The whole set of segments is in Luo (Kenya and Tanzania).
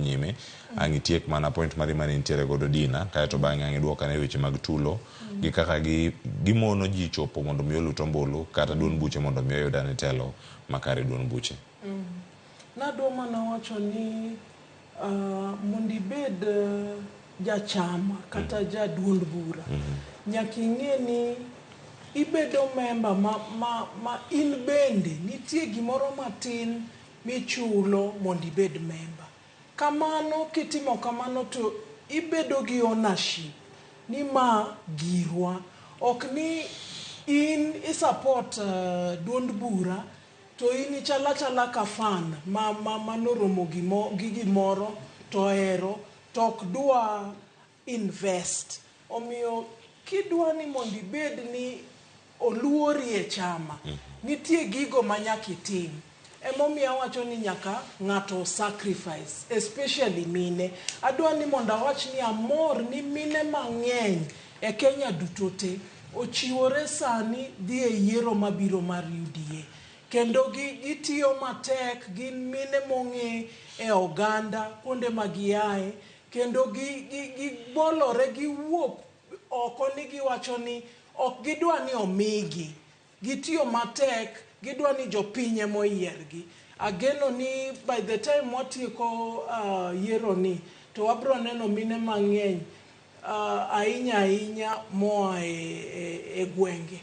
nyime. Ang' itiek mana point mari mane intiere godo Dina, kaeto bang'e ang' iduok ane weche mag tulo gi kaka gi gimono ji chopo mondo mi olut ombulu kata duond buche mondo mi oyud ane telo makare duond buche. Nadwa mana wacho ni mondo ibed jachama kata jaduond bura, nyaka ing'e ni ibedo member ma in bende nitie gimoro matin michulo mondo ibed member. Kamano kitimo kamano to ibedo gi ownership ni ma girwa. Ok ni in i support duond bura to in ichal achala ka fan ma manoromo gi gimoro to ohero to ok dwa invest. Omiyo kidwa ni mondo ibed ni oluori e chama, nitie gigo ma nyaka itim. Emomiyo awacho ni nyaka ng'ato sacrifice, especially mine. Adwa ni mondo awach ni amor ni mine mang'eny e Kenya duto te ochiwore sani dhi e yiero mabiro mar UDA. Kendo gitiyo matek, gin mine mong'e e oganda kuonde ma giae, kendo gibolore, giwuok oko ni giwacho ni ok gidwa ni omigi. Gitiyo matek, gidwa ni jopiny ema oyiergi. Ageno ni by the time watieko yiero ni, to wabro neno mine mang'eny ahinya ahinya moa e gwenge.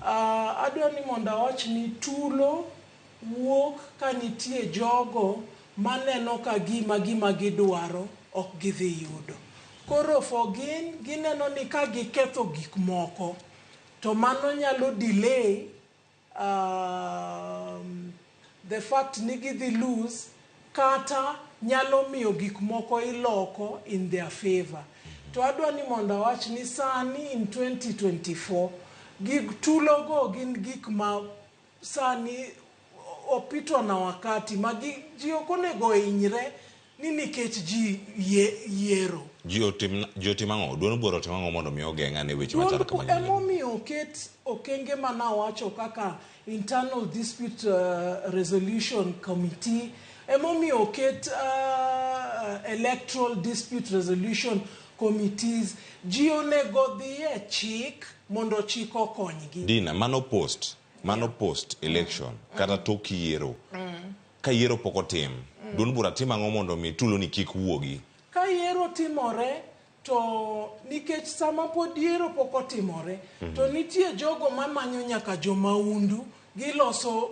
Adwa ni mondo awach ni tulo wuok ka nitie jogo maneno ka gima gidwaro ok gidhi yudo. Koro for gin gineno ni ka giketho gik moko to mano nyalo delay the fact ni gidhi lose kata nyalo miyo gik moko iloko in their favor. To adwa ni mondo awach ni sani in 2024 gig tulogo gin gik ma sani opitwa na wakati ma ji ok onego hinyre ni nikech ji yiero. Ji otim ang'o? Duond bura otim ang'o mondo mi ogeng' ane weche machalo kama? Emomiyo oket okenge manawacho kaka internal dispute resolution committee, emomiyo oket electoral dispute resolution committees. Ji onego dhi e chik mondo chik okonygi. Dina, mano post election kata tok yiero. Ka yiero pok otim, duond bura timo ang'o mondo mi tulo ni kik wuogi? Ka yiero timore to nikech sama pod yiero pok otimore to nitie jogo mamanyo nyaka jomaundu, giloso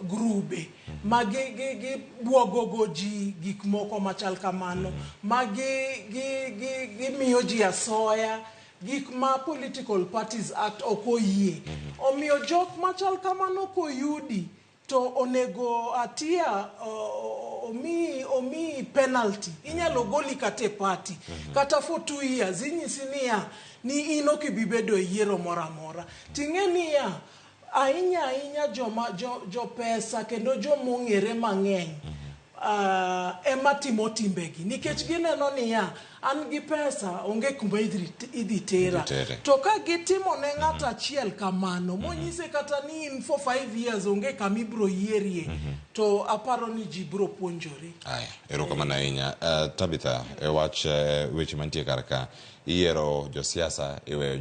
grube ma gi buogogo ji gik moko machal kamano ma gimiyo ji asoya gik ma Political Parties Act ok oyie. Omiyo jok machal kamano koyudi to onego atia omiyi penalty, inyalo goli kata e party kata for 2 years, inyisi niya ni in ok ibi bedo e yiero moro amora. Ting'e niya ahinya ahinya joma jo pesa kendo jomong'ere mang'eny ema timo timbegi nikech gineno niya an gi pesa onge kuma idhi tera. Idhi tere. To ka gitimo ne ng'ato achiel kamano monyise kata ni in for 5 years onge kama ibro yierie, to aparo ni ji bro puonjore. Aya, erokamano ahinya. Tabitha, e wach weche mantie kar ka, iyiero josiasa iweyo